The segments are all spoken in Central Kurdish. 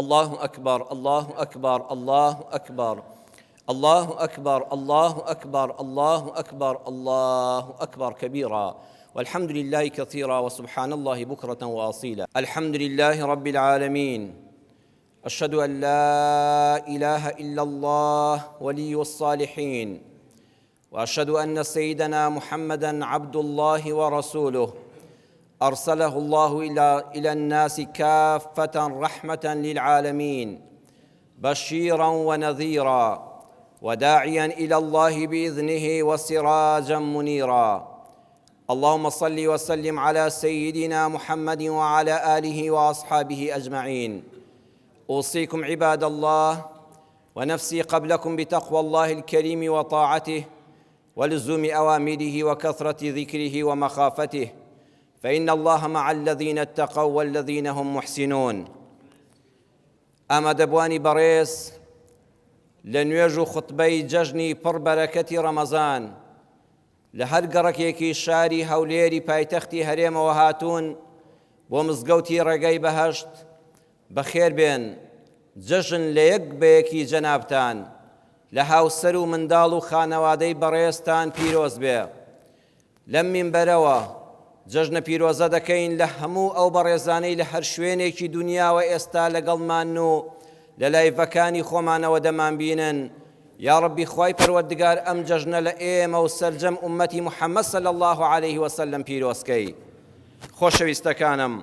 اللە اکبر اللە اکبر اللە اکبر اللە اکبر اللە اکبر اللە اکبر اللە اکبر کبیرا والحمد لله کثیرا وسبحان اللە بکرة واصیلا. الحمد لله رب العالمین اشهد ان لا اله الا اللە ولی الصالحین واشهد ان سيدنا محمدا عبد الله ورسوله ارسله الله الى الى الناس كافه رحمه للعالمين بشيرا ونذيرا وداعيا الى الله باذنه وسراجا منيرا اللهم صل وسلم على سيدنا محمد وعلى اله واصحابه اجمعين اوصيكم عباد الله ونفسي قبلكم بتقوى الله الكريم وطاعته ولزوم أوامره وكثرة ذكره ومخافته فإن الله مع الذين اتقوا والذين هم محسنون ئامادەبوانی بەڕێز لە نوێژ و خوتبەی جەژنی پڕ بەرەکەتی ڕەمەزان لە هەر گەڕەکێکی شاری هەولێری پایتەختی هەرێمەوە هاتوون بۆ مزگەوتی ڕێگای بەهەشت بەخێر بێن جەژن لە یەک بە یەکی جەنابتان لە هاوسەر و منداڵ و خانەوادەی بەڕێزتان پیرۆز بێ. لەم مینبەرەوە جەژنە پیرۆزە دەکەین لە هەموو ئەو بەڕێزانەی لە هەر شوێنێکی دونیاوە ئێستا لەگەڵمانن و لە لایڤەکانی خۆمانەوە دەمانبینن، یاڕەبی خوای پەروەردگار ئەم جەژنە لە ئێمە و سەرجەم ئوممەتی محمد صلی اللە علیه وسلم پیرۆز کەی. خۆشەویستەکانم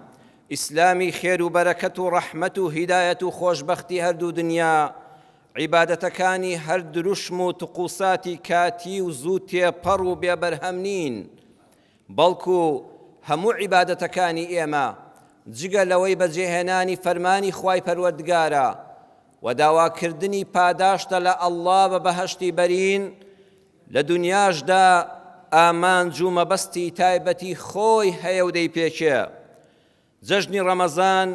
ئیسلامی خێر و بەرەکەت و ڕەحمەت و هیدایەت و خۆشبەختی هەردوو دنیا، عیبادەتەکانی هەر دروشم و تقوساتی کاتی و زوو تێپەڕ و بێ بەرهەم نین، بەڵکو هەموو عیبادەتەکانی ئێمە جگە لەوەی بەجێهێنانی فەرمانی خوای پەروەردگارە و داواکردنی پاداشتە لە اللە بە بەهەشتی بەرین، لە دنیاشدا ئامانج و مەبەستی تایبەتی خۆی هەیە و دەیپێکێ. جەژنی ڕەمەزان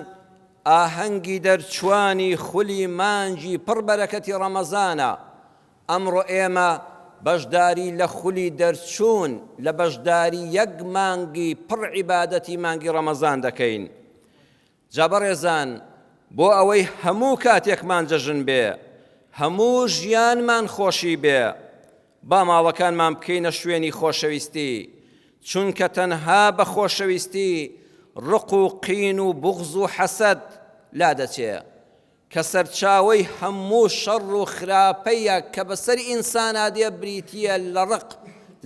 ئاهەنگی دەرچوانی خولی مانگی پڕ بەرەکەتی ڕەمەزانە، ئەمڕۆ ئێمە بەشداری لە خولی دەرچوون لە بەشداری یەک مانگی پڕ عیبادەتی مانگی ڕەمەزان دەکەین. جا بەڕێزان بۆ ئەوەی هەموو کاتێکمان جەژن بێ، هەموو ژیانمان خۆشی بێ، با ماڵەکانمان بکەینە شوێنی خۆشەویستی، چونکە تەنها بە خۆشەویستی ڕق و قین و بوغز و حەسەد لادەچێ، کە سەرچاوەی هەموو شەڕ و خراپەیە کە بەسەر ئینسانا دێ بریتییە لە ڕق،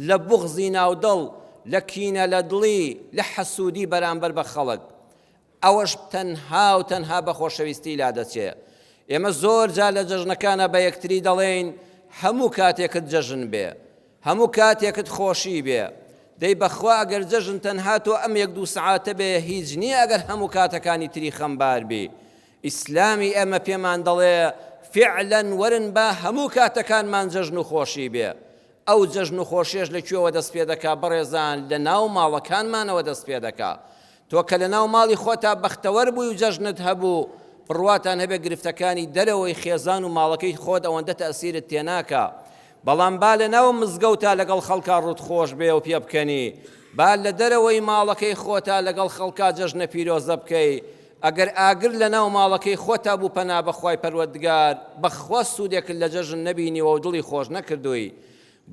لە بوغزی ناو دڵ، لە کینە لە دڵی، لە حەسوودی بەرامبەر بە خەڵک. ئەوەش تەنها و تەنها بە خۆشەویستی لادەچێ. ئێمە زۆر جار لە جەژنەکانا بە یەکتری دەڵێین هەموو کاتێکت جەژن بێ، هەموو کاتێکت خۆشی بێ. دەی بەخوا ئەگەر جەژن تەنها تۆ ئەم یەک دوو سەعاتە بێ هیچ نییە ئەگەر هەموو کاتەکانی تری خەمبار بی. ئیسلامی ئێمە پێمان دەڵێ فیعلەن وەرن با هەموو کاتەکانمان جەژن و خۆشی بێ. ئەو جەژن و خۆشیەش لە کوێوە دەست پێ دەکا بەڕێزان لە ناو ماڵەکانمانەوە دەست پێ دەکا. تۆ کە لە ناو ماڵی خۆتا بەختەوەر بووی و جەژنت هەبوو بڕواتان هەبێ گرفتەکانی دەرەوەی خێزان و ماڵەکەی خۆت ئەوەندە تەئسیرت تێناکا. بەڵام با لە ناو مزگەوتا لەگەڵ خەڵکا ڕووت خۆش بێ و پێبکەنی. با لە دەرەوەی ماڵەکەی خۆتا لەگەڵ خەڵکا جەژنە پیرۆزە بکەی. ئەگەر ئاگر لەناو ماڵەکەی خۆتا بوو پەنا بەخوای پەروەردگار بەخوا سوودێکت لە جەژن نەبینیوە و دڵی خۆش نەکردووی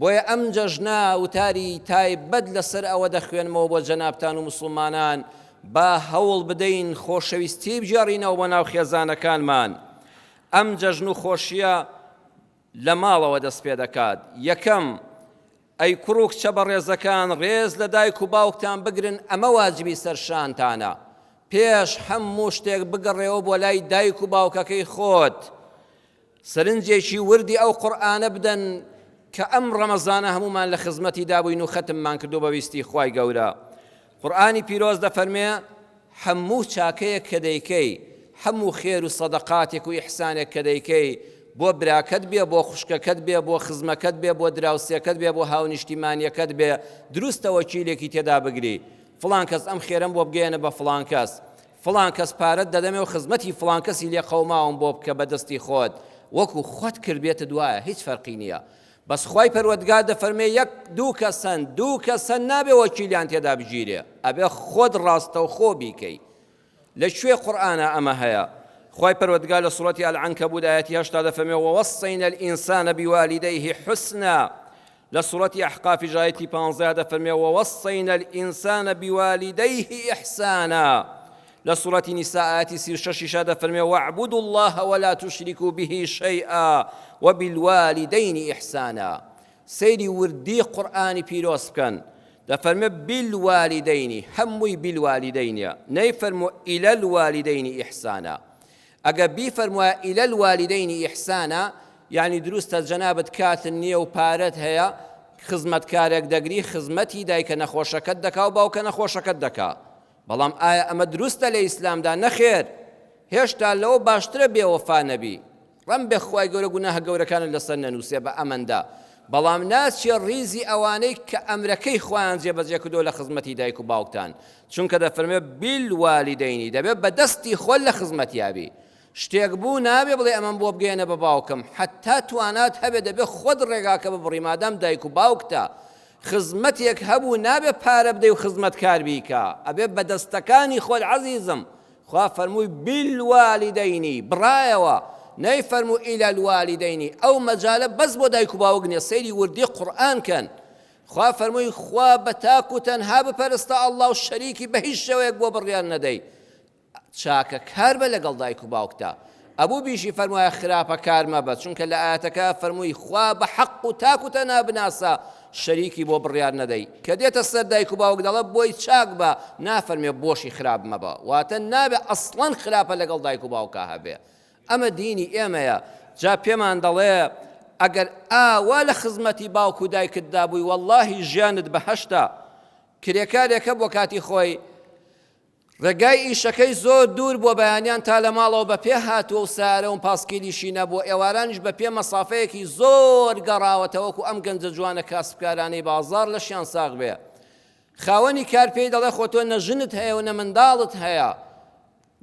بۆیە ئەم جەژنە وتاری تایبەت لەسەر ئەوە دەخوێنمەوە بۆ جەنابتان و موسڵمانان با هەوڵ بدەین خۆشەویستی بگێڕینەوە بۆ ناو خێزانەکانمان ئەم جەژن و خۆشیە لە ماڵەوە دەست پێ دەکات یەکەم ئەی کوڕ و کچە بەڕێزەکان ڕێز لە دایک و باوکتان بگرن ئەمە واجبی سەر شانتانە پێش هەموو شتێک بگەڕێوە بۆ لای دایک و باوکەکەی خۆت سەرنجێکی وردی ئەو قورئانە بدەن کە ئەم ڕەمەزانە هەمومان لە خزمەتی دابووین و خەتممان کردو بە ویستی خوای گەورە قورئانی پیرۆز دەفەرمێ، هەموو چاکەیەک کە دەیکەی، هەموو خێر و سەدەقاتێک و ئیحسانێک کە دەیکەی، بۆ براکەت بێ، بۆ خوشکەکەت بێ، بۆ خزمەکەت بێ، بۆ دراوسێکەت بێ، بۆ هاونیشتیمانیەکەت بێ، دروستە وەکیلێکی تێدا بگری، فڵان کەس ئەم خێرەم بۆ بگەیەنە بە فڵان کەس، فڵان کەس پارەت دەدەمێ و خزمەتی فڵان کەسی لێ قەوماوم بۆ بکە بە دەستی خۆت، وەکو خۆت کردبێتت وایە، هیچ فەرقی نییە. بەس خوای پەروەردگار دەفەرمێ یەک دوو کەس هەن دوو کەس هەن نابێ وەکیلیان تێدا بگیرێ ئەبێ خۆت ڕاستەوخۆ بیکەی لە کوێ قورئانا ئەمە هەیە؟ خوای پەروەردگار لە سوڕەتی العنکبوت ئایەتی 80 دەفەرمێ ووصینا الانسان بوالدیه حسنا لە سوڕەتی ئەحقافیش ئایەتی 15 دەفەرمێ ووصینا الانسان بوالدیه احسانا لە سوڕەتی نیسا ئایەتی 36 یشا دەفەرمێ واعبدوا الله ولا تشركوا به شيئا وبالوالدین احسانا سەیری وردی قورئانی پیرۆز بکەن دەفەرمێ بالوالدین هەمووی بالوالدینە نەیفەرموو الی الوالدین احسانا ئەگەر بیفەرموایە الی الوالدین احسانا یعنی دروستە جەنابت کاتن نییە و پارەت هەیە خزمەتکارێک دەگری خزمەتی دایکە نەخۆشەکەت دەکا و باوکە نەخۆشەکەت دەکا بەڵام ئایا ئەمە دروستە لە ئیسلامدا؟ نەخێر هێشتا لەوە باشترە بێوەفا نەبی ڕەنبێ خوای گەورە گوناهە گەورەکانت لەسەر نەنووسێ بە ئەمەندە بەڵام ناچیە ڕیزی ئەوانەی کە ئەمرەکەی خوایان جێبەجێ کردووە لە خزمەتی دایک و باوکتان چونکە دەفەرمێ بالوالدەینی دەبێت بە دەستی خۆت لە خزمەتیابی شتێک بوو نابێ بڵێ ئەمەم بۆ بگەیەنە بە باوکم حتا توانات هەبێ دەبێ خۆت ڕێگاکە ببڕی مادام دایک و باوکتە خزمەتێک هەبوو نابێ پارە بدەی و خزمەتکار بیکا ئەبێ بە دەستەکانی خۆت عەزیزم خوا فەرمووی بالوالدین بڕایەوە نەیفەرموو الی الوالدین ئەو مەجالە بەس بۆ دایک و باوک نیە سەیری وردی قورئان کەن خوا فەرمووی خوا بە تاک و تەنها بپەرستە ئەڵڵا و شەریکی بە هیچ شێوەیەک بۆ بڕیار نەدەی چاکە کار بە لەگەڵ دایک و باوکتا. ئەبوو بیشی فەرموایە خراپە کار مەبە، چونکە لە ئایەتەکە فەرمووی خوا بە حەق و تاک و تەنها بناسە شەریکی بۆ بڕیار نەدەی. کە دێتە سەر دایک و باوک دەڵێ بۆی چاک بە، نافەرمێ بۆشی خراپ مەبە. واتە نابێ ئەسڵەن خراپە لەگەڵ دایک و باوکا هەبێ. ئەمە دینی ئێمەیە. جا پێمان دەڵێ ئەگەر ئاوا لە خزمەتی باوک و دایکتدا بووی وەڵڵاهی ژیانت بەهەشتە. کرێکارێک هەبووە کاتی خۆی ڕێگای ئیشەکەی زۆر دوور بووە بەیانیان تا لە ماڵەوە بە پێ هاتووە و سەیارە و پاسکیلیشی نەبووە ئێوارانیش بە پێ مەسافەیەکی زۆر گەڕاوەتە وەکو ئەم گەنجە جوانە کاسبکارانەی بازاڕ لەشیان ساغ بێ خاوەنی کار پێی دەڵێ خۆ تۆ نە ژنت هەیە و نە منداڵت هەیە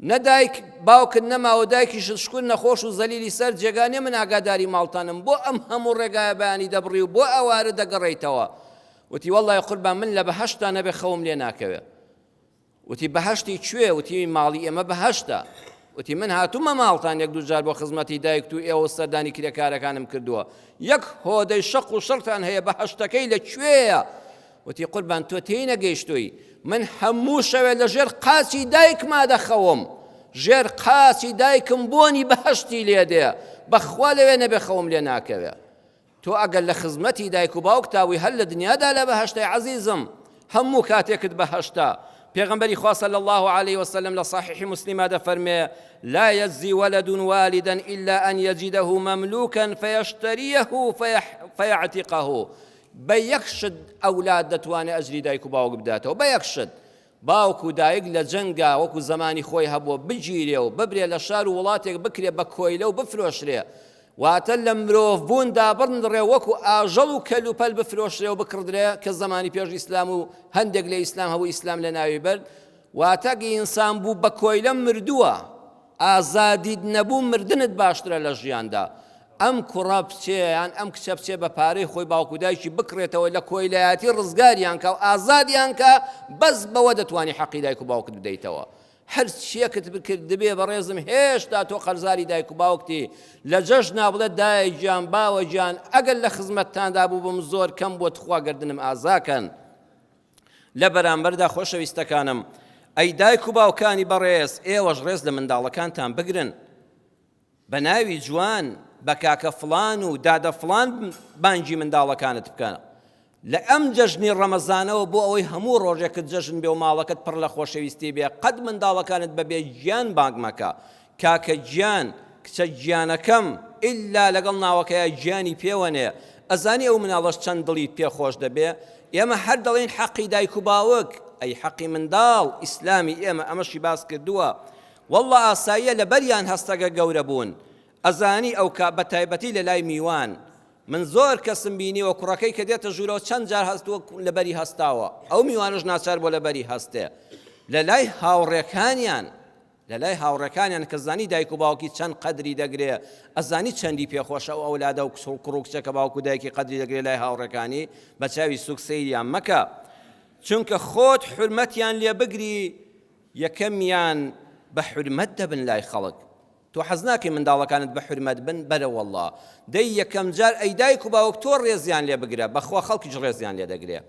نە دایک باوکت نەماوە دایکیشت شکر نەخۆش و زەلیلی سەر جێگا نیە من ئاگاداری ماڵتانم بۆ ئەم هەموو ڕێگایە بەیانی دەبڕی و بۆ ئەوارە دەگەڕێیتەوە وتی وەڵڵای قوربان من لە بەهەشتا نەبێ خەوم لێ ناکەوێ وتی بەهەشتی کوێ؟ وتی ماڵی ئێمە بەهەشتە. وتی من هاتوومە ماڵتان یەک دوو جار بۆ خزمەتی دایکت و ئێوە و سەردانی کرێکارەکانم کردووە. یەک هۆدەی شەق و شڕتان هەیە بەهەشتەکەی لە کوێیە؟ وتی قوربان تۆ تێی نەگەیشتووی. من هەموو شەوێ لە ژێر قاچی دایکما دەخەوم. ژێر قاچی دایکم بۆنی بەهەشتی لێ دێ. بەخوا لەوێ نەبێ خەوم لێ ناکەوێ. تۆ ئەگەر لە خزمەتی دایک و باوکتا بووی هەر لە دنیادا لە بەهەشتای عەزیزم هەموو کاتێکت بەهەشتە پێغەمبەری خوا صلی الله علیه وسلم لە صحیح مسلمە دەفەرمێ لا يجزي ولد والدا إلا أن يجده مملوكا فيشتريه فيعتقه بە یەک شت ئەولاد دەتوانێت ئەجری دایک و باوک بداتەوە بە یەک شت باوک و دایک لە جەنگا وەکو زەمانی خۆی هەبووە بگیرێ و ببرێ لە شار و وڵاتێک بکرێ بە کۆیلە و بفرۆشرێ واتە لە مرۆڤ بوون دابڕندڕێ وەکو ئاژەڵ و کەلوپەل بفرۆشرێ و بکڕدرێ کە زەمانی پێش ئیسلام و هەندێک لە ئیسلام هەبوو ئیسلام لە ناوی برد واتە گە ئینسان بوو بە کۆیلە مردووە ئازادیت نەبوو مردنت باشترە لە ژیاندا. ئەم کوڕە بچێ یان ئەم کچە بچێ بە پارەی خۆی باوک و دایکی بکڕێتەوە لە کۆیلایەتی ڕزگاریان کا و ئازادیان کا بەس بەوە دەتوانی حەقی دایک و باوکت بدەیتەوە. هەرچیەکت بکردبێ بەڕێزم هێشتا تۆ قەرزاری دایک و باوکتی لە جەژنا بڵێ دایە گیان باوە گیان ئەگەر لە خزمەتتاندا بووبم زۆر کەم بووە تخوا گەردنم ئازاکەن. لە بەرامبەردا خۆشەویستەکانم ئەی دایک و باوکانی بەڕێز ئێوەش ڕێز لە منداڵەکانتان بگرن بە ناوی جوان بە کاکە فڵان و دادە فڵان بانگی منداڵەکانت بکە لە ئەم جەژنی ڕەمەزانەوە بۆ ئەوەی هەموو ڕۆژێکت جەژن بێ و ماڵەکەت پڕ لە خۆشەویستی بێ قەت منداڵەکانت بەبێ گیان بانگ مەکە کاکە گیان کچە گیانەکەم ئیلا لەگەڵ ناوەکەیا گیانی پێوەنێ ئەزانی ئەو مناڵەش چەند دڵی پێ خۆش دەبێ ئێمە هەر دەڵێین حەقی دایک و باوک ئەی حەقی منداڵ ئیسلامی ئێمە ئەمەشی باس کردووە واللە ئاساییە لەبەریان هەستەگە گەورە بوون ئەزانی ئەو کا بەتایبەتی لە لای میوان من زۆر کەسم بینیوە کوڕەکەی کە دێتە ژوورەوە چەند جار هەستووە لەبەری هەستاوە ئەو میوانەش ناچار بۆ لەبەری هەستێ لە لای هاوڕێکانیان لە لای هاوڕێکانیان کە زانی دایک و باوکی چەند قەدری دەگرێ ئەزانی چەندی پێ خۆشە ئەو ئەولادە و کوڕ و کچە کە باوک و دایکی قەدری دەگرێ لای هاوڕێکانی بە چاوی سوک سەیریان مەکە چونکە خۆت حورمەتیان لێ بگری یەکەمیان بە حورمەت دەبن لای خەڵک. تۆ حەز ناکەی منداڵەکانت بە حورمەت بن؟ بەرە وەڵڵا. دەی یەکەم جار ئەی دایک و باوک تۆ ڕێزیان لێ بگرە، بەخوا خەڵکیش ڕێزیان لێ دەگرێ.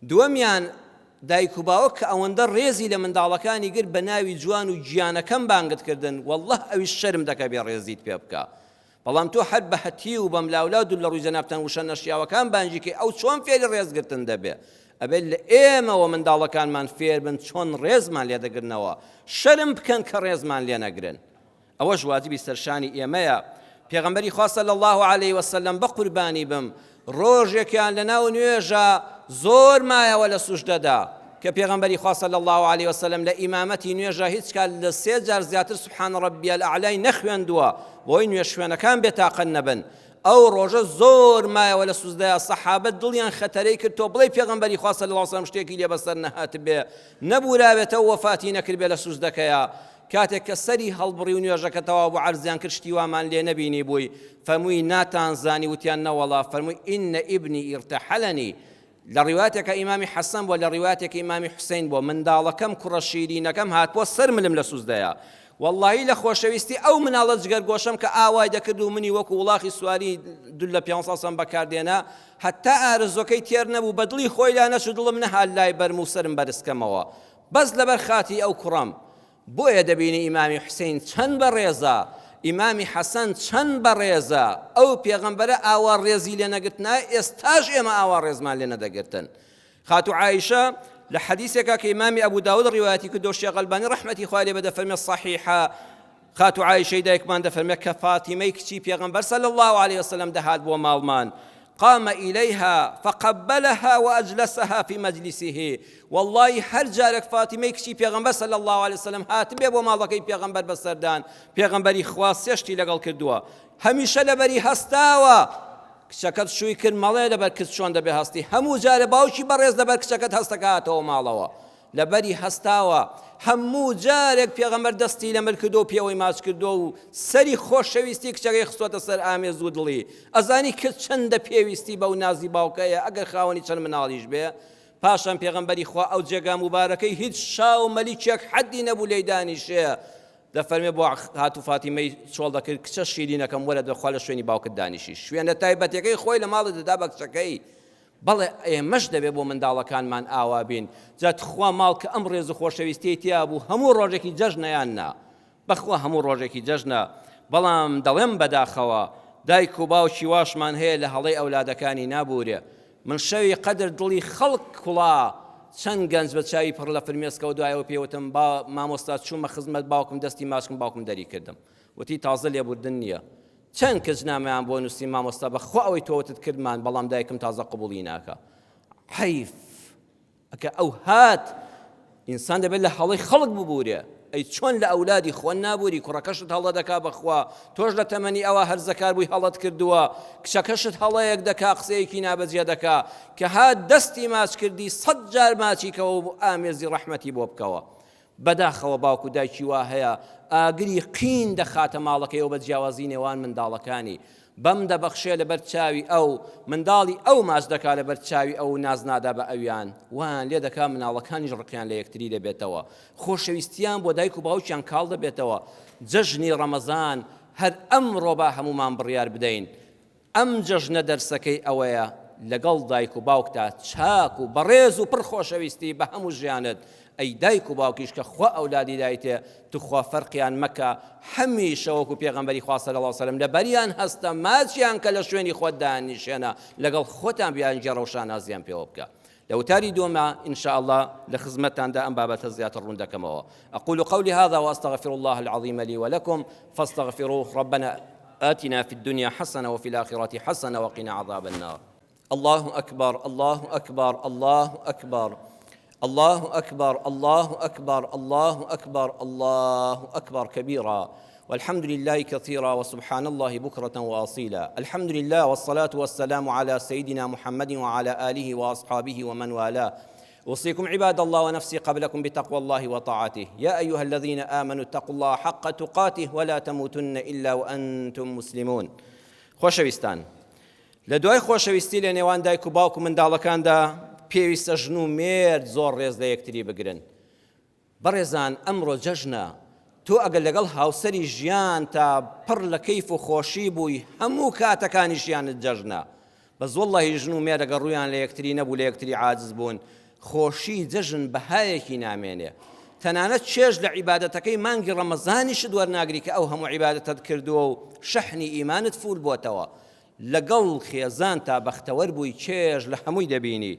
دووەمیان دایک و باوک کە ئەوەندە ڕێزی لە منداڵەکانی گرت بە ناوی جوان و گیانەکەم بانگت کردن، وەڵڵا ئەویش شەرم دەکا بێ ڕێزیت پێ بکا. بەڵام تۆ هەر بە هەتیو و بەملاولاو دوور لە ڕووی جەنابتان وشە نەشیاوەکان بانگی کەی ئەو چۆن فێری ڕێزگرتن دەبێ؟ ئەبێت لە ئێمەوە منداڵەکانمان فێر بن چۆن ڕێزمان لێ دەگرنەوە، شەرم بکەن کە ڕێزمان لێ نەگرن. ئەوەش واجبی سەرشانی ئێمەیە. پێغەمبەری خوا صلی اللە علیە وسلم بەقوربانی بم ڕۆژێکیان لەناو نوێژا زۆر مایەوە لە سوجدەدا کە پێغەمبەری خوا صلی اللە علیە وسلم لە ئیمامەتی نوێژا هیچ کات لە سێ جار زیاتر سبحان ربی الاعلی نەخوێندووە بۆی نوێژخوێنەکان بێتاقەت نەبن ئەو ڕۆژە زۆر مایەوە لە سوجدەیا سەحابە دڵیان خەتەرەی کرد تۆ بڵێی پێغەمبەری خوا صلی اللە علیه وسلم شتێکی لێ بەسەر نەهاتبێ نەبوراوێتەوە وەفاتی نەکردبێ لە سوجدەکەیا کاتێک کە سەری هەڵبڕی و نوێژەکە تەواو بوو عەرزیان کرد شتی وامان لێ نەبینی بووی فەرمووی ناتان زانی وتیان نەوەڵا فەرمووی إن ابني ارتحلني لە ڕیواتێکە ئیمامی حەسەن بووە لە ڕیواتێکە ئیمامی حوسەین بووە منداڵەکەم کوڕە شیرینەکەم هاتبووە سەر ملم لە سوزدەیە وەڵڵاهی لە خۆشەویستی ئەو مناڵە جگەرگۆشەم کە ئاوای دەکرد و منی وەکو وڵاخی سواری دول لە پێ سەم بەکاردێنا هەتا ئارەزوەکەی تێر نەبوو بە دڵی خۆی لا نەچوو دڵم نەهات لای بەرم و سەرم بەرزکەمەوە بەس لەبەر خاتری ئەو کوڕەم بۆیە دەبینی ئیمامی حوسەین چەند بەڕێزە ئیمامی حەسەن چەند بەڕێزە ئەو پێغەمبەرە ئاوا ڕێزی لێ نەگرتنایە ئێستاش ئێمە ئاوا ڕێزمان لێ نەدەگرتن خاتوو عائشە لە حەدیثێکا کە ئیمامی ئەبو داود ڕیوایەتی کردو شێخ ئەلبانی ڕەحمەتی خوای لێ بێ دەفەرمێ صحیحە خاتوو عائشەی دایکمان دەفەرمێ کە فاتیمەی کچی پێغەمبەر صلی الله علیه وسلم دەهات بۆ ماڵمان قام الیها فقبلها واجلسها فی مجلسه واللەی هەر جارێک فاتیمەی کچی پێغەمبەر صلی اللە علیە وسلم هاتبێ بۆ ماڵەکەی پێغەمبەر بەسەردان پێغەمبەری خوا سێ شتی لەگەڵ کردووە هەمیشە لەبەری هەستاوە کچەکەت شووی کرد مەڵێ لەبەر کچ چۆن دەبێ هەستی هەموو جارێ باوکی بەڕێز لەبەر کچەکەت هەستەکە هاتەوە ماڵەوە لەبەری هەستاوە، هەموو جارێک پێغەمبەر دەستی لە مل کردووە و پێوەی ماچ کردووە و سەری خۆشەویستی کچەکەی خستووەتە سەر ئامێز و دڵی، ئەزانی کچ چەندە پێویستی بەو نازی باوکەیە ئەگەر خاوەنی چەند مناڵیش بێ، پاشان پێغەمبەری خوا ئەو جێگا موبارەکەی هیچ شا و مەلیکێک حەدی نەبوو لێی دانیشێ، دەفەرمێ بۆ هاتوو فاتیمەی چۆڵ دەکرد کچە شیرینەکەم وەرە دەخوا لە شوێنی باوکت دانیشی، شوێنە تایبەتەکەی خۆی لە ماڵێ دەدا بە کچەکەی، بەڵێ ئێمەش دەبێ بۆ منداڵەکانمان ئاوا بین، جا تخوا ماڵ کە ئەم ڕێز و خۆشەویستیەی تیا بوو هەموو ڕۆژێکی جەژنە یان نا؟ بەخوا هەموو ڕۆژێکی جەژنە، بەڵام دەڵێم بەداخەوە دایک و باوکی واشمان هەیە لە هەڵەی ئەولادەکانی نابورێ، من شەوی قەدر دڵی خەڵک کوڵا، چەند گەنج بە چاوی پڕ لە فرمێسکەوە دوایەوە پێی وتم با مامۆستا چوومە خزمەت باوکم دەستی ماچکم باوکم دەری کردم وتی تازە لێبوردن نییە چەند کچ نامەیان بۆ نووسیم مامۆستا بەخوا ئەوەی تۆ وتت کردمان بەڵام دایکم تازە قبوڵی ناکا حەیف ئەکە ئەو هات ئینسان دەبێت لە هەڵەی خەڵک ببورێ ئەی چۆن لە ئەولادی خۆن نابووری کوڕەکەشت هەڵە دەکا بەخوا تۆش لە تەمەنی ئەوە هەرزەکار بووی هەڵەت کردووە کچەکەشت هەڵەیەک دەکا قسەیەکی نابەجێ دەکا کە هات دەستی ماچ کردی سەد جار ماچیکەوە و ئامێزی ڕەحمەتی بۆ بکەوە بەداخەوە باوک و دایکی وا هەیە ئاگری قین دەخاتە ماڵەکەیەوە بە جیاوازی نێوان منداڵەکانی بەم دەبەخشێ لەبەر چاوی ئەو منداڵی ئەو ماچ دەکا لەبەر چاوی ئەو ناز نادا بە ئەویان وایان لێ دەکا مناڵەکانیش ڕقیان لە یەکتری دەبێتەوە خۆشەویستیان بۆ دایک و باوکیان کاڵ دەبێتەوە جەژنی ڕەمەزان هەر ئەمڕۆ با هەموومان بڕیار بدەین ئەم جەژنە دەرسەکەی ئەوەیە لەگەڵ دایک و باوکتا چاک و بەڕێز و پڕ خۆشەویستی بە هەموو ژیانت، ئەی دایک و باوکیش کە خوا ئەولادی دایتێ توخوا فەرقیان مەکە هەمیشە وەکو پێغەمبەری خوا صلی اللە وسلم لەبەریان هەستە ماچیان کە لە شوێنی خۆت دانیشێنە لەگەڵ خۆتان بیانگێڕە و شانازیان پێوە بکە. لە وتاری دووەما ان شاء اللە لە خزمەتتاندا ئەم بابەتە زیاتر ڕوون دەکەمەوە. اقول قولي هذا واستغفر الله العظيم لي ولكم فاستغفروه ربنا آتنا في الدنيا حسنة وفي الآخرة حسنة وقنا عذاب النار. الله أكبر الله أكبر الله أكبر الله أكبر الله أكبر الله أكبر الله أكبر كبيرا والحمد لله كثيرا وسبحان الله بكرة وأصيلا الحمد لله والصلاة والسلام على سيدنا محمد وعلى آله وأصحابه ومن والاه أوصيكم عباد الله ونفسي قبلكم بتقوى الله وطاعته يا أيها الذين آمنوا اتقوا الله حق تقاته ولا تموتن إلا وأنتم مسلمون خۆشەویستان لە دوای خۆشەویستی لە نێوان دایک و باوک و منداڵەکاندا پێویستە ژن و مێرد زۆر ڕێز لە یەکتری بگرن بەڕێزان ئەمڕۆ جەژنە. تۆ ئەگەر لەگەڵ هاوسەری ژیانتا پڕ لە کەیف و خۆشی بووی هەموو کاتەکانی ژیانت جەژنە. بەس وەڵڵەهی ژن و مێرد ئەگەر ڕوویان لە یەکتری نەبوو لە یەکتری عاجز بوون خۆشی جەژن بەهایەکی نامێنێ. تەنانەت چێژ لە عیبادەتەکەی مانگی ڕەمەزانیشت وەرناگری کە ئەو هەموو عیبادەتەت کردووە و شەحنی ئیمانت فوول بۆتەوە. لەگەڵ خێزانتا بەختەوەر بووی چێژ لە هەمووی دەبینی.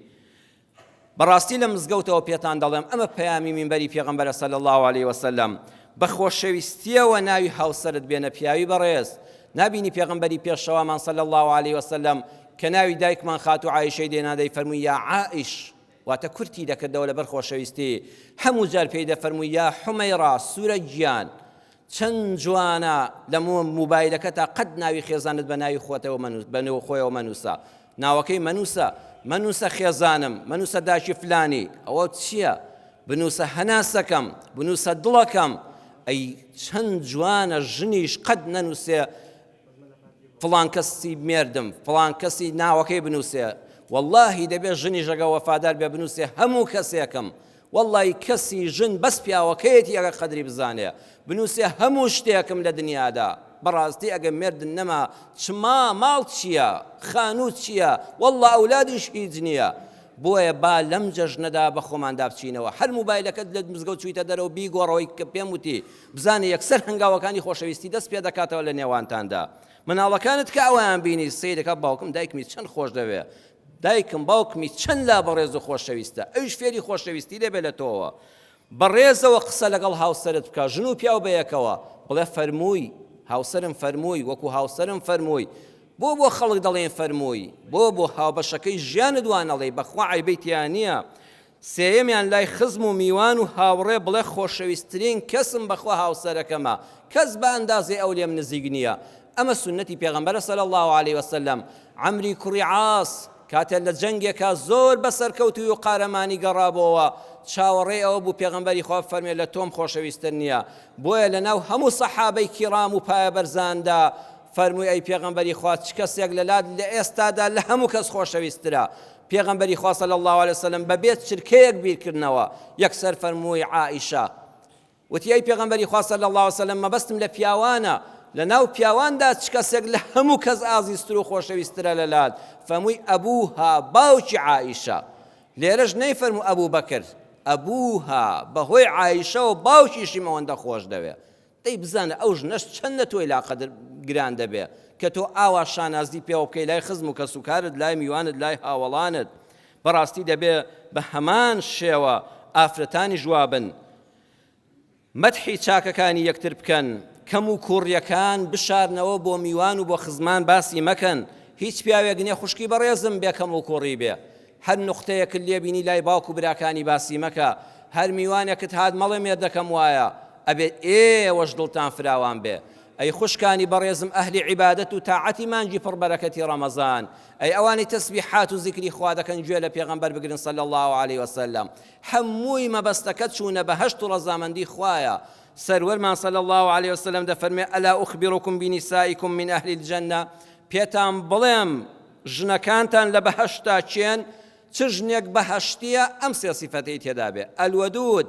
بەڕاستی لە مزگەوتەوە پێتان دەڵێم ئەمە پەیامی مینبەری پێغەمبەرە صلی اللە علیە وسلم بە خۆشەویستیەوە ناوی هاوسەرت بێنە پیاوی بەڕێز نابینی پێغەمبەری پێشەوامان صلی اللە علیە وسلم کە ناوی دایکمان خاتوو عائیشەی دێنا دەیفەرمووی یا عائیش واتە کورتی دەکردەوە لەبەر خۆشەویستی هەموو جار پێی دەفەرمووی یا حومەیڕا سوورە گیان چەند جوانە لە موبایلەکەتا قەت ناوی خێزانت بە ناوی خۆتەوە مەنووس بە نێو خۆیەوە مەنووسە ناوەکەی مەنووسە مەنووسە خێزانم مەنووسە داکی فلانی ئەوە چییە بنووسە هەناسەکەم بنووسە دڵەکەم ئەی چەند جوانە ژنیش قەت نەنووسێ فڵان کەسی مێردم فڵان کەسی ناوەکەی بنووسێ واللهی دەبێ ژنیش ئەگە وەفادار بێ بنووسێ هەموو کەسێکم وەڵڵای کەسی ژن بەس پیاوەکەیەتی ئەگەر قەدری بزانێ بنووسێ هەموو شتێکم لە دنیادا بەڕاستی ئەگەر مێردن نەما چما ماڵ چییە خانوو چییە وەڵڵا ئەولادیش هیچ نییە بۆیە با لەم جەژنەدا بە خۆماندا بچینەوە هەر موبایلەکەت لە مزگەوت چوویتە دەرەوە بیگۆڕەوەی کە پێم وتی بزانە یەکسەر هەنگاوەکانی خۆشەویستی دەست پێ دەکاتەوە لە نێوانتاندا مناڵەکانت کە ئەویان بینی سەیرەکە باوکم دایکمی چەند خۆش دەوێ دایکم باوکمی چەند لا بەڕێز و خۆشەویستە ئەویش فێری خۆشەویستی دەبێت لە تۆوە بەڕێزەوە قسە لەگەڵ هاوسەرت بکە ژن و پیاو بەیەکەوە بڵێ فەرمووی هاوسەرم فەرمووی وەکو هاوسەرم فەرمووی بۆ بۆ خەڵک دەڵێن فەرمووی بۆ بۆ هاوبەشەکەی ژیانت وانەڵێی بەخوا عەیبەی تیا نییە سێیەمیان لای خزم و میوان و هاوڕێ بڵێ خۆشەویستترین کەسم بەخوا هاوسەرەکەمە کەس بە ئەندازەی ئەو لێم نزیک نییە ئەمە سوننەتی پێغەمبەرە صلی اللە علیە وسلم عەمری کوڕی عاص کاتێ لە جەنگێکا زۆر بە سەرکەوتووی و قارەمانی گەڕابۆوە چاوەڕێی ئەوە بوو پێغەمبەری خوا بفەرمێ لە تۆم خۆشەویستتر نییە بۆیە لەناو هەموو سەحابەی کیڕام و پایەبەرزاندا فەرمووی ئەی پێغەمبەری خوا چ کەسێک لەلات لە ئێستادا لە هەموو کەس خۆشەویستترە؟ پێغەمبەری خوا صلی اللە علیە وسلم بەبێ چرکەیەک بیرکردنەوە یەکسەر فەرمووی عائیشە. وتی ئەی پێغەمبەری خوا صلی اللە علیە وسلم مەبەستم لە پیاوانە لە ناو پیاواندا چ کەسێک لە هەموو کەس ئازیزتر و خۆشەویستترە لەلات؟ فەرمووی ئەبوها باوکی عائیشە. لێرەش نەیفەرموو ئەبوبەکر، ئەبوها بەهۆی عائیشەوە باوکیشیم ئەوەندە خۆش دەوێ. دەی بزانە ئەو ژنەش چەند لە تۆی لا قەدر گران دەبێ کە تۆ ئاوا شانازی پێوە بکەی لای خزم و کەسوکارت لای میوانت لای هاوەڵانت بەڕاستی دەبێ بە هەمان شێوە ئافرەتانیش وابن مەدحی چاکەکانی یەکتر بکەن کەم و کوڕیەکان بشارنەوە بۆ میوان و بۆ خزمان باسی مەکەن هیچ پیاوێک نیە خوشکی بەڕێزم بێ کەم و کوڕی بێ هەر نوقتەیەکت لێ بینی لای باوک و براکانی باسی مەکە، هەر میوانێکت هات مەڵێ مێردەکەم وایە، ئەبێ ئێوەش دڵتان فراوان بێ. ئەی خوشکانی بەڕێزم ئەهلی عیبادەت و تاعەتی مانگی پڕ بەرەکەتی ڕەمەزان، ئەی ئەوانەی تەسبیحات و زیکری خوا دەکەن گوێ لە پێغەمبەر بگرن صلی اللە علیە وسلم، هەمووی مەبەستەکە چوونە بەهەشت و ڕەزامەندی خوایە، سەروەرمان صلی اللە علیە وسلم دەفەرموێ الا اخبرکم بنسائکم من اهل الجنە، پێتان بڵێم ژنەکانتان لە بەهەشتدا کێن؟ چ ژنێک بەهەشتییە ئەم سێ سیفەتەی تێدا بێ، الودود،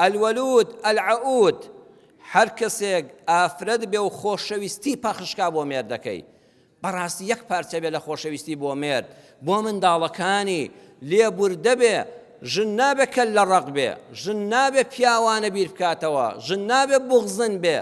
الولود، العود، هەر کەسێک ئافرەت بێ و خۆشەویستی پەخش کا بۆ مێردەکەی، بەڕاستی یەک پارچە بێ لە خۆشەویستی بۆ مێرد، بۆ منداڵەکانی، لێبوردە بێ، ژن نابێ کەللە ڕەق بێ، ژن نابێ پیاوانە بیر بکاتەوە، ژن نابێ بوغزن بێ،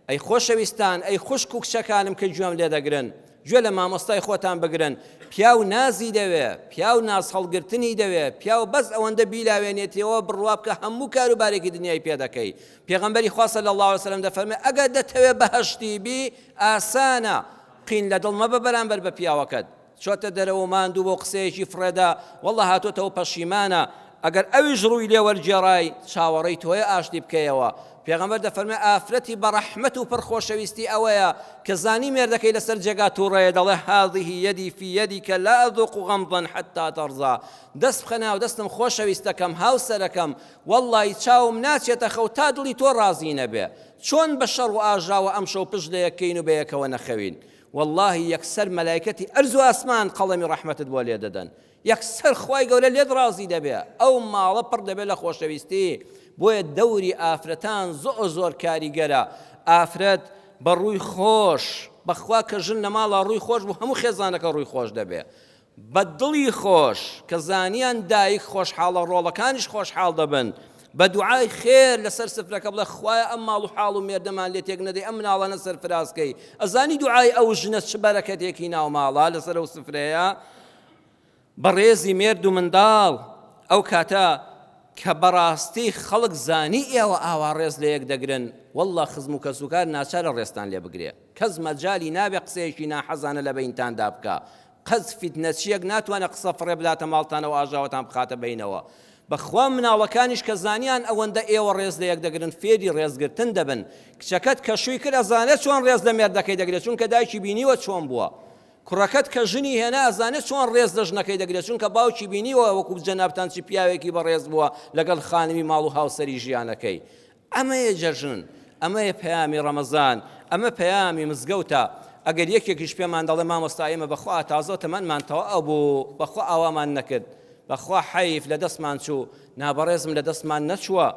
ئەی خۆشەویستان، ئەی خوشک و کچەکانم کە گوێم لێ دەگرن، گوێ لە مامۆستای خۆتان بگرن، پیاو نازی دەوێ، پیاو نازهەڵگرتنی دەوێ، پیاو بەس ئەوەندە بیلاوێنێتیەوە بڕوا بکە هەموو کاروبارێکی دنیای پێ دەکەی. پێغەمبەری خوا صلی اللە علیە وسلم دەفەرموێ ئەگەر دەتەوێ بەهەشتی بی ئاسانە، قین لە دڵ مەبە بەرامبەر بە پیاوەکەت، چۆتە دەرەوە ماندوو بۆ قسەیەکی فڕێدا واللە هاتۆتەوە پەشیمانە ئەگەر ئەویش ڕووی لێ وەرگێڕای چاوەڕێی تۆیە ئاشتی بکەیەوە پێغەمبەر دەفەرمێ ئافرەتی بەڕەحمەت و پڕ خۆشەویستی ئەوەیە کە زانی مێردەکەی لەسەر جێگا تووڕەیە دەڵێ هذه یدی فی یدک لا اذوق غمضا حتی ترضا دەست بخە ناو دەستم خۆشەویستەکەم هاوسەرەکەم وەڵڵی چاوم ناچێتە خەو تا دڵی تۆ ڕازی نەبێ چۆن بە شەڕ و ئاژاوە ئەمشەو پشت لە یەکەین و بەیەکەوە نەخەوین وەڵاهی یەکسەر مەلایکەتی ئەرز و ئاسمان قەڵەمی ڕەحمەتت بۆ لێدەدەن یەکسەر خوای گەورە لێت ڕازی دەبێ ئەو ماڵە پڕ دەبێت لە خۆشەویستی. بۆیە دەوری ئافرەتان زۆر زۆر کاریگەرە ئافرەت بە ڕووی خۆش بەخوا کە ژن لە ماڵا ڕووی خۆش بوو هەموو خێزانەکە ڕووی خۆش دەبێ بە دڵی خۆش کە زانیان دایک خۆشحاڵە ڕۆڵەکانیش خۆشحاڵ دەبن بە دوعای خێر لەسەر سفرەکە بڵێ خوایە ئەم ماڵ و حاڵ و مێردەمان لێ تێک نەدەی ئەم مناڵانە سەرفراز کەی ئەزانی دوعای ئەو ژنە چ بەرەکەتێکی ناو ماڵە لەسەر ئەو سفرەیە بەڕێزی مێرد و منداڵ ئەو کاتە کە بەڕاستی خەڵک زانی ئێوە ئاوا ڕێز لە یەک دەگرن واللە خزم و کەسوکار ناچارە ڕێزتان لێ بگرێ کەس مەجالی نابێ قسەیەکی ناحەزانە لە بەینتاندا بکا قەز فیتنەچیەک ناتوانێ قسە فڕێ بداتە ماڵتانەوە ئاژاوەتان بخاتە بەینەوە بەخوا مناڵەکانیش کە زانیان ئەوەندە ئێوە ڕێز لە یەک دەگرن فێری ڕێزگرتن دەبن کچەکەت کە شووی کرد ئەزانێت چۆن ڕێز لە مێردەکەی دەگرێت چونکە دایکی بینیوە چۆن بووە کوڕەکەت کە ژنی هێنا ئەزانێت چۆن ڕێز لە ژنەکەی دەگرێت چونکە باوکی بینیوە وەکو جەنابتان چی پیاوێکی بەڕێز بووە لەگەڵ خانمی ماڵ و هاوسەری ژیانەکەی ئەمەیە جەژن، ئەمەیە پەیامی ڕەمەزان، ئەمە پەیامی مزگەوتە. ئەگەر یەکێکیش پێمان دەڵێ مامۆستا ئێمە بەخوا تازە تەمەنمان تەواو بوو بەخوا ئاوامان نەکرد، بەخوا حەیف لە دەستمان چوو، نا بەڕێزم لە دەستمان نەچووە.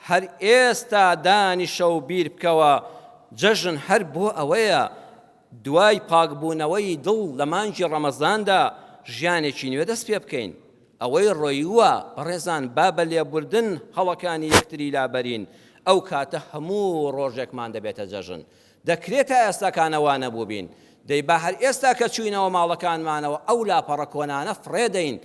هەر ئێستا دانیشە و بیر بکەوە، جەژن هەر بۆ ئەوەیە دوای پاکبوونەوەی دڵ لە مانگی ڕەمەزاندا ژیانێکی نوێ دەست پێ بکەین. ئەوەی ڕۆیووە بەڕێزان با بە لێبوردن هەڵەکانی یەکتری لابەرین، ئەو کاتە هەموو ڕۆژێکمان دەبێتە جەژن. دەکرێت تا ئێستاکانە وا نەبووبین، دەی با هەر ئێستا کە چووینەوە ماڵەکانمانەوە ئەو لاپەڕە کۆنانە فڕێ دەین،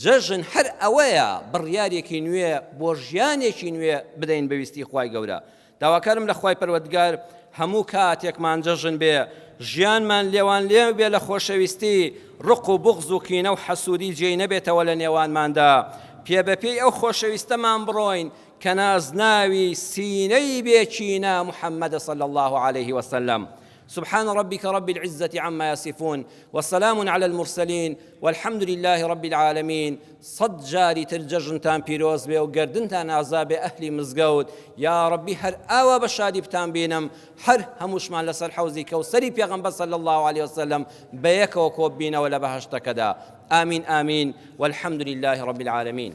جەژن هەر ئەوەیە بڕیارێکی نوێ بۆ ژیانێکی نوێ بدەین بە ویستی خوای گەورە. داواکارم لە خوای پەروەردگار هەموو کاتێکمان جەژن بێ، ژیانمان لێوان لێو بێ لە خۆشەویستی، ڕق و بوغز و کینە و حەسوودی جێی نەبێتەوە لە نێوانماندا، پێ بە پێی ئەو خۆشەویستەمان بڕۆین کە نازناوی سینەی بێ کینە محمد صلی اللە علیه وسلم. سبحان ربك رب العزة عما يصفون وسلام على المرسلين والحمد لله رب العالمين سەد جاری تر جەژنتان پیرۆز بێ و گەردنتان ئازا بێ ئەهلی مزگەوت یا ڕەبی هەر ئاوا بە شادی بتان بینم هەر هەمووشمان لەسەر حەوزی کەوسەری پێغەمبەر صلی الله علیه وسلم بەیەکەوە کۆببینەوە لە بەهەشتەکەدا ئامین ئامین والحمد لله رب العالمین.